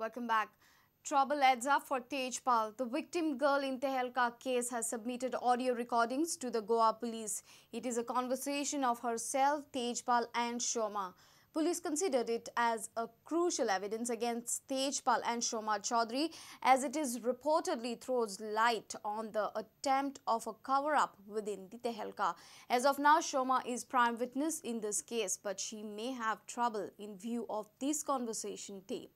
Welcome back. Trouble adds up for Tejpal. The victim girl in Tehelka case has submitted audio recordings to the Goa police. It is a conversation of herself, Tejpal and Shoma. Police considered it as a crucial evidence against Tejpal and Shoma Chaudhary, as it is reportedly throws light on the attempt of a cover-up within the Tehelka. As of now, Shoma is prime witness in this case, but she may have trouble in view of this conversation tape.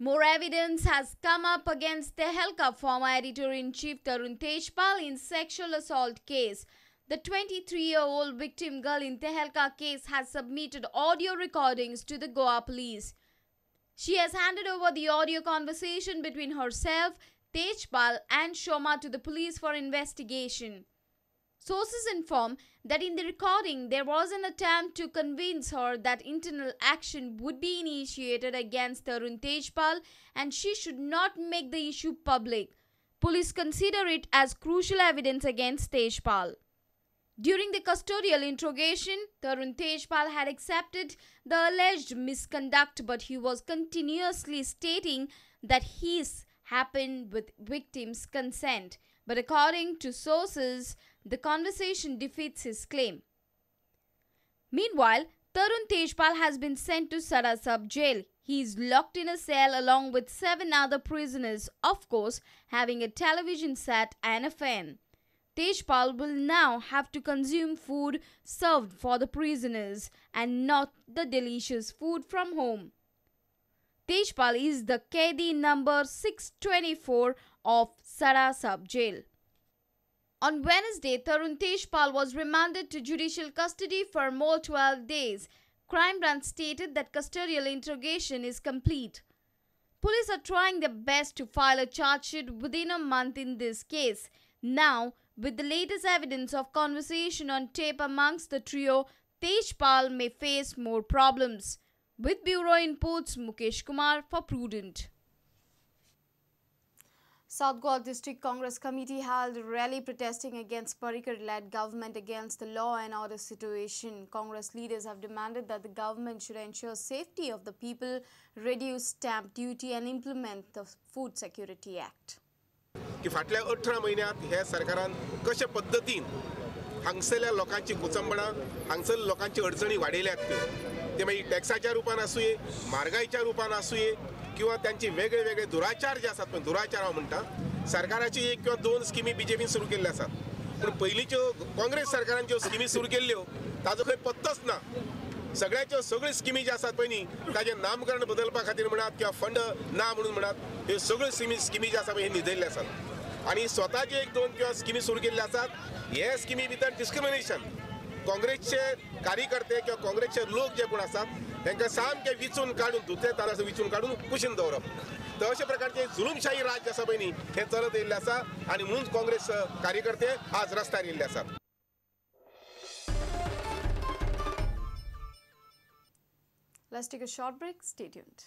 More evidence has come up against Tehelka former editor-in-chief Tarun Tejpal in sexual assault case. The 23-year-old victim girl in Tehelka case has submitted audio recordings to the Goa police. She has handed over the audio conversation between herself, Tejpal and Shoma to the police for investigation. Sources inform that in the recording there was an attempt to convince her that internal action would be initiated against Tarun Tejpal and she should not make the issue public. Police consider it as crucial evidence against Tejpal. During the custodial interrogation, Tarun Tejpal had accepted the alleged misconduct, but he was continuously stating that his happened with victim's consent. But according to sources, the conversation defeats his claim. Meanwhile, Tarun Tejpal has been sent to Sada Sub Jail. He is locked in a cell along with 7 other prisoners, of course, having a television set and a fan. Tejpal will now have to consume food served for the prisoners and not the delicious food from home. Tejpal is the Kaidi number 624 of Sada Sub Jail. On Wednesday, Tarun Tejpal was remanded to judicial custody for more 12 days. Crime Branch stated that custodial interrogation is complete. Police are trying their best to file a charge sheet within a month in this case. Now, with the latest evidence of conversation on tape amongst the trio, Tejpal may face more problems. With Bureau Inputs, Mukesh Kumar for Prudent. South Goa District Congress Committee held a rally protesting against Parrikar-led government against the law and order situation. Congress leaders have demanded that the government should ensure safety of the people, reduce stamp duty and implement the Food Security Act. की फाटल्या 18 म्हयन्यांत हे सरकारान कशे पद्दतीन हांगसरल्या लोकांची कुचंबणां, हांगसरल्या लोकांची अडचणी वाडयल्यात ते मागीर टॅक्साच्या रुपान आसुये, म्हारगायच्या रुपान आसुये किंवा त्यांचे वेगळे वेगळे दुराचार जे आसात, पण दुराचार हांव म्हणटा सरकाराची एक किंवा दोन स्किमी बीजेपीन सुरू केल्ल्यो आसात, पूण पयलींच्यो काँग्रेस सरकारान ज्यो स्किमी सुरू केल्ल्यो ताजो खंय पत्तोच ना. सगळ्याच्यो सगळ्यो स्किमी ज्यो आसात पळय न्ही ताजें नामकरण बदलपा खातीर म्हणात किंवा फंड ना म्हणून म्हणात, ह्यो सगळ्यो स्किमी ज्यो आसा पळय हे न्हिदयल्ल्यो आसात आनी स्वताच्यो एक दोन किंवा स्किमी सुरू केल्ल्यो आसात. हे स्किमी भितर डिस्क्रिमिनेशन काँग्रेसचे कार्यकर्ते किंवा काँग्रेसचे लोक जे कोण आसात तांकां सामके विचून काडून धुतले तांदळाचो विचून काडून कुशीन दवरप, तर अशा प्रकारचे जुलूमशाही राज्य आसा पळय न्ही हें चलत येयल्लें आसा आनी म्हणून काँग्रेस कार्यकर्ते आज रस्त्यार येयल्ले आसात. Let's take a short break. Stay tuned.